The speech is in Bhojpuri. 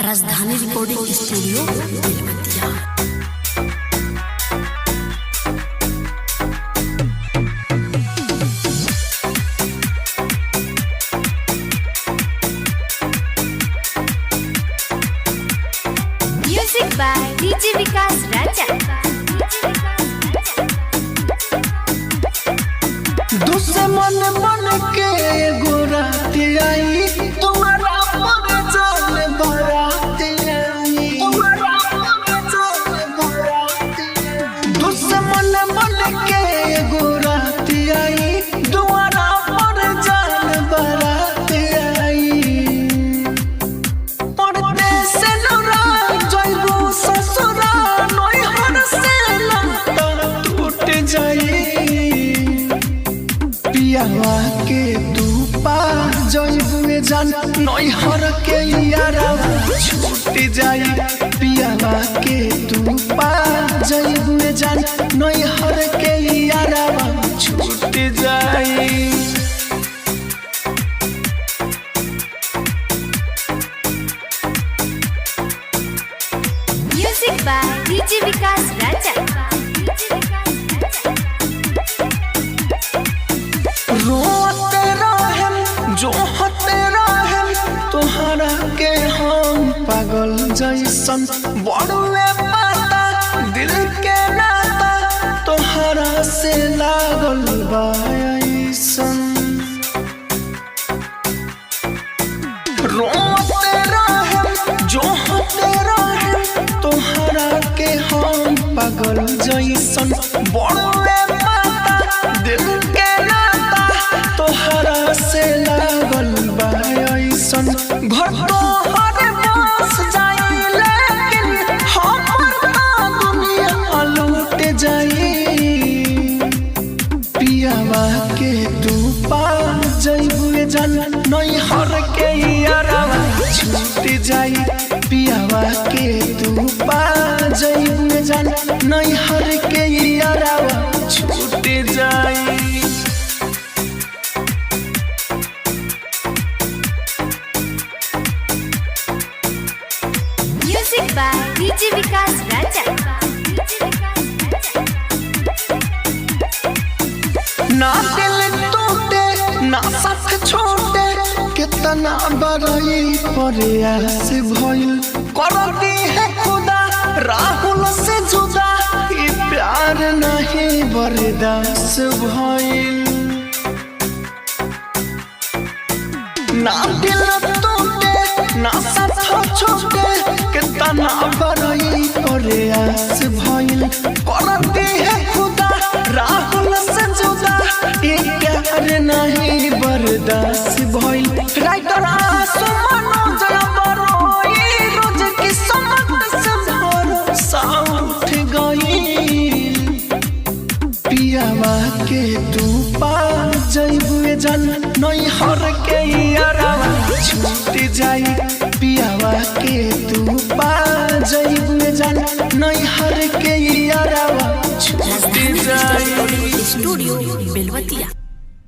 Rajdhani recording studio Belbatiya. Music by DJ Vikas Raja. दुश्मन बन के एगो रात आई, तुम्हारा पर जान बारात आई, तुम्हारा पर जान बारात आई। दुश्मन बन के एगो रात आई, तुम्हारा पर जान बारात आई। परदेस नोरा जइबू ससुरा, नैहर से नाता टूट जाई। पियावा के तू पा जइबुए जान, नैहर के यारावा छूट जाई। पियावा के तू पा जइबुए जान, नैहर के यारावा छूट जाई। Music by DJ Vikas Raja. रोते रहम जो होते रहम, तोहरा के हम पागल जैसन। बड़ुए पाता दिल के नाता, तोहरा से लागल बा ऐसन। रोते रहम जो होते रहम, तोहरा के हम पागल जैसन। बड़ुए पाता दिल के नाता, तोहरा से लागल बा ऐसन। घर तोहर बस जाई, लेकिन हमर त दुनिया लूट जाई। पियावा के तू पा जइबुए जान, नैहर के यारावा छूट जाई। पियावा के तू पा जइबुए जान, नैहर के यारावा छूट जाई। Music by DJ Vikas Raja. ना दिल टूटे ना साथ छोटे, कितना बड़ाई प्रयास भइल। कर दी है खुदा राहुल से जुदा, ई प्यार नहीं बर्दाश्त भइल। ना दिल टूटे ना साथ छोटे, कितना बड़ाई प्रयास भइल। कर दी है खुदा राहुल से जुदा, ई प्यार नहीं बर्दाश्त भइल। राइटर आंसू मनोज बरोई, रोज किस्मत से भरोसा उठ गइल। पियावा के तू पा जइबुए जान, नैहर के यारावा छूट जाई। पियावा के तू पा जइबुए जान, नैहर के यारावा छूट राजधानी जाई। स्टूडियो बेलवतिया।